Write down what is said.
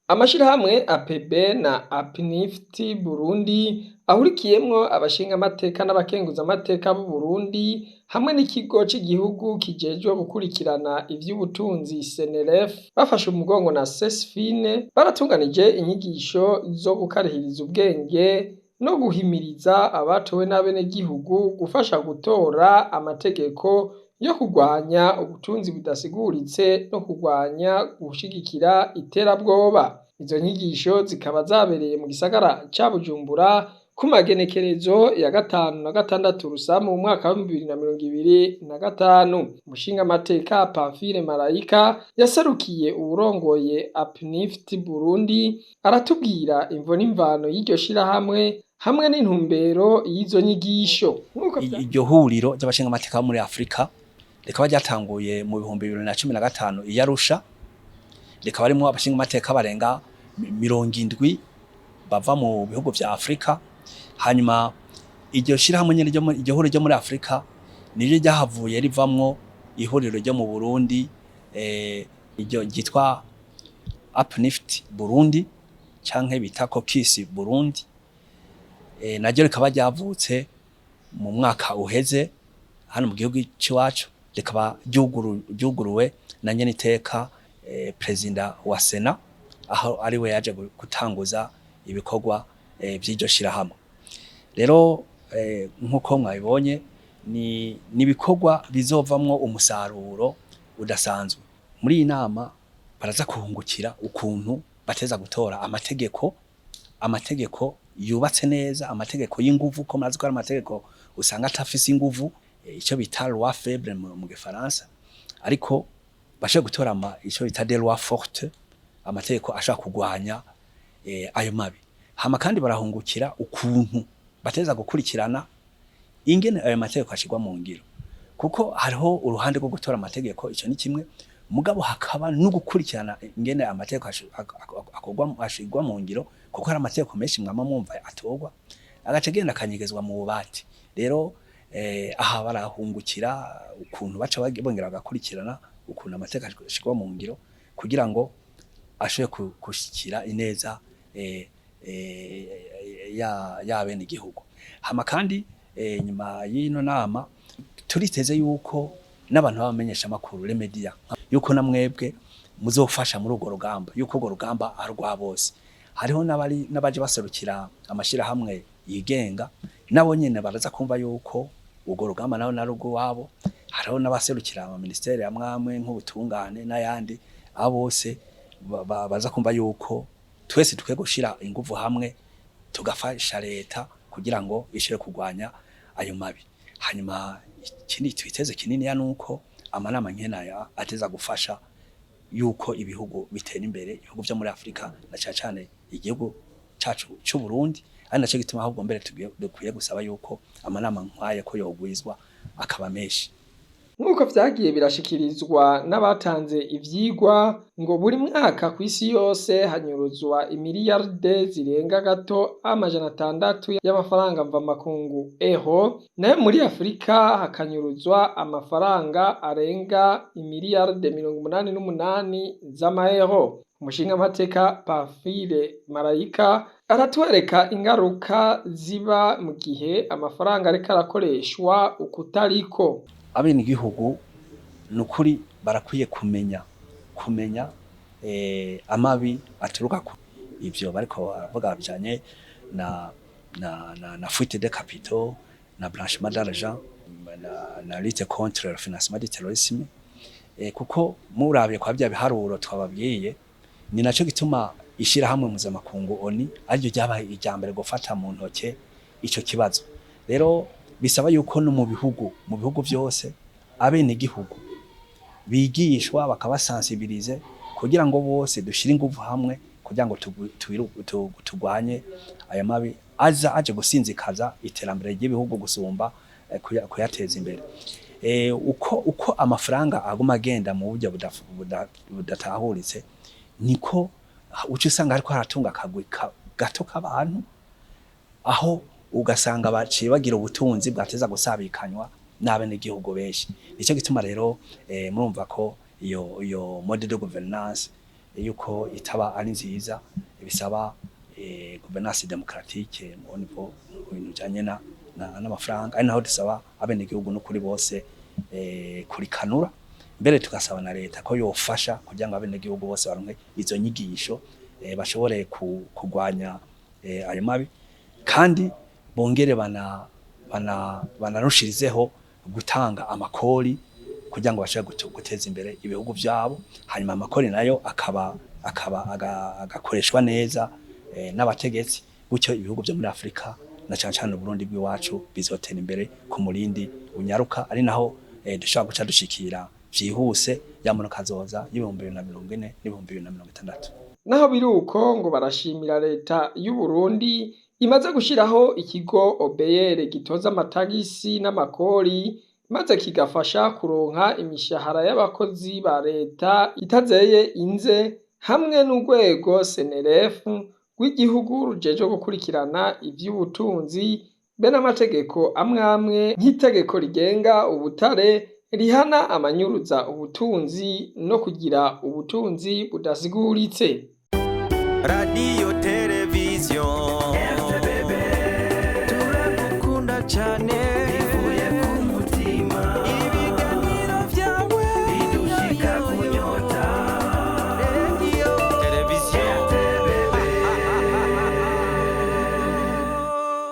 Amashirahamwe APB na APNIFT Burundi ahurikiyemwo abashingamateka n'abakenguzamateka b'u Burundi hamwe n'ikigo c'igihugu kijejwe gukurikirana ivy'ubutunzi CNRF, bafashe umugongo na CESFIN, baratunganije inyigisho zo gukarihiriza ubwenge no guhimiriza abatowe n'abenegihugu gufasha gutora amategeko yo kurwanya ubutunzi budasiguritse no kurwanya gushigikira iterabwoba. Izo nyigisho zikaba zabereye mu gisagara ca Bujumbura ku magenekerezo ya 5 na 6 Rusamu mu mwaka wa 2025. Umushingamateka Pamphile Marayika yaserukiye uwurongoye APNIFT Burundi aratubwira imvo n'imvano y'iryo shirahamwe hamwe n'intumbero y'izo nyigisho. Iryo huriro ry'abashingamateka bo muri Afrika rikaba ryatanguye mu 2015 i Arusha, rikaba rimwo abashingamateka barenga 70 bava mu bihugu vya Afrika. Hanyuma iryo shirahamwe nyene, iryo huriro ryo muri Afrika, niryo ryahavuye rivamwo ihuriro ryo mu Burundi, iryo ryitwa APNIFT Burundi canke bita Caucus Burundi, naryo rikaba ryavutse mu mwaka uheze hano mu gihugu c'iwacu, rikaba ryuguruwe na nyeniteka perezida wa Sena, aho ari we yaje gutanguza ibikorwa vy'iryo shirahamwe. Rero nkuko mwabibonye, ni ibikorwa bizovamwo umusaruro udasanzwe. Muri iyi nama baraza kuhungukira ukuntu bateza gutora amategeko yubatse neza, amategeko y'inguvu, ko murazi ko ari amategeko usanga atafise inguvu, ico bita loi faible mu gifaransa, ariko bashobora gutora ico bita des lois fortes, amategeko ashobora kugwanya ayo mabi. Hama kandi barahungukira ukuntu bateza gukurikirana ingene ayo mategeko ashirwa mu ngiro, kuko hariho uruhande rwo gutora amategeko, ico ni kimwe, mugabo hakaba no gukurikirana ingene amategeko ashirwa mu ngiro, kuko hari amategeko menshi mwama mwumva atorwa agaca agenda akanyegezwa mu bubati. Rero aha barahungukira ukuntu baca bongera bagakurikirana ukuntu amategeko ashirwa mu ngiro kugira ngo ashobore gushikira ineza ya bene igihugu. Hama kandi nyuma y'ino nama turiteze yuko n'abantu babamenyesha makuru, les médias, yuko na mwebwe muzofasha muri urwo rugamba, yuko urwo rugamba ari urwa bose. Hariho n'abari n'abaje baserukira amashirahamwe yigenga, nabo nyene baraza kumva yuko urwo rugamba nabo nari urw'iwabo. Hariho n'abaserukira ama ministère amwamwe nk'ubutungane n'ayandi, abo bose baza kumva yuko twese dukwiye gushira inguvu hamwe tugafasha leta kugira ngo ishobore kurwanya ayo mabi. Hanyuma ikindi twiteze kininiya nuko amanama nkenaya ateza gufasha yuko ibihugu bitera imbere, ibihugu vyo muri Afrika na cane cane igihugu cacu c'u Burundi, ari naco gituma ahubwo mbere dukwiye gusaba yuko amanama nk'aya ko yogwizwa akaba menshi. Nk'uko vyagiye birashikirizwa n'abatanze ivyigwa, ngo buri mwaka kw'isi yose hanyuruzwa imiliyarde zirenga gato 600 y'amafaranga mvamakungu eho, nayo muri Afurika hakanyuruzwa amafaranga arenga imiliyarde 88 z'amaeho. Umushingamateka Pamphile Marayika aratwereka ingaruka ziba mu gihe amafaranga ariko arakoreshwa ukutariko. Abenegihugu nukuri barakwiye kumenya amabi aturuka ku ivyo bariko baravuga bijanye na fuite de capitaux, na blanchiment d'argent, na lutte contre le financement du terrorisme, kuko muravye kwa bya biharuro twababwiye, ni naco gituma ishirahamwe mpuzamakungu ONU ariryo ryabaye irya mbere gufata mu ntoke ico kibazo. Rero bisaba yuko no mu bihugu vyose abenegihugu bigishwa, bakabasensibiliser, kugira ngo bose dushire inguvu hamwe kugira ngo tugwanye aya mabi aza aje gusinzikaza iterambere ry'ibihugu gusumba kuyateza imbere. Uko amafaranga aguma agenda mu buryo budatahuritse, niko uca usanga hariko haratunga akagwi gato k'abantu, aho ugasanga baciye bagira ubutunzi bwateza gusabikanywa n'abenegihugu benshi. Nico gituma rero murumva ko iyo mode de gouvernance yuko itaba ari nziza, bisaba gouvernance démocratique mu niveau mu bintu bijanye n'amafaranga, ari naho dusaba abenegihugu no kuri bose kurikanura mbere, tugasaba na leta ko yofasha kugira ngo abenegihugu bose baronke izo nyigisho, bashobore kugwanya ayo mabi, kandi bongere banarushirizeho gutanga amakori kugira ngo bashobore guteza imbere ibihugu vyabo. Hanyuma amakori nayo akaba agakoreshwa neza n'abategetsi, gutyo ibihugu vyo muri Afrika na cane cane Uburundi bw'iwacu bizotera imbere ku murindi unyaruka, ari naho dushobora guca dushikira vyihuse ya kazoza y'2040 n'2060. Naho biruko, ngo barashimira leta y'u Burundi imaze gushiraho ikigo OBR gitoza amatagisi n'amakori, maze kigafasha kuronka imishahara y'abakozi ba leta itazeye inze, hamwe n'urwego CNRF rw'igihugu rujejwe gukurikirana ivy'ubutunzi, be n'amategeko amwe amwe nk'itegeko rigenga ubutare rihana amanyuruza ubutunzi no kugira ubutunzi budasiguritse. Radiyo, televiziyo, turagukunda cyane.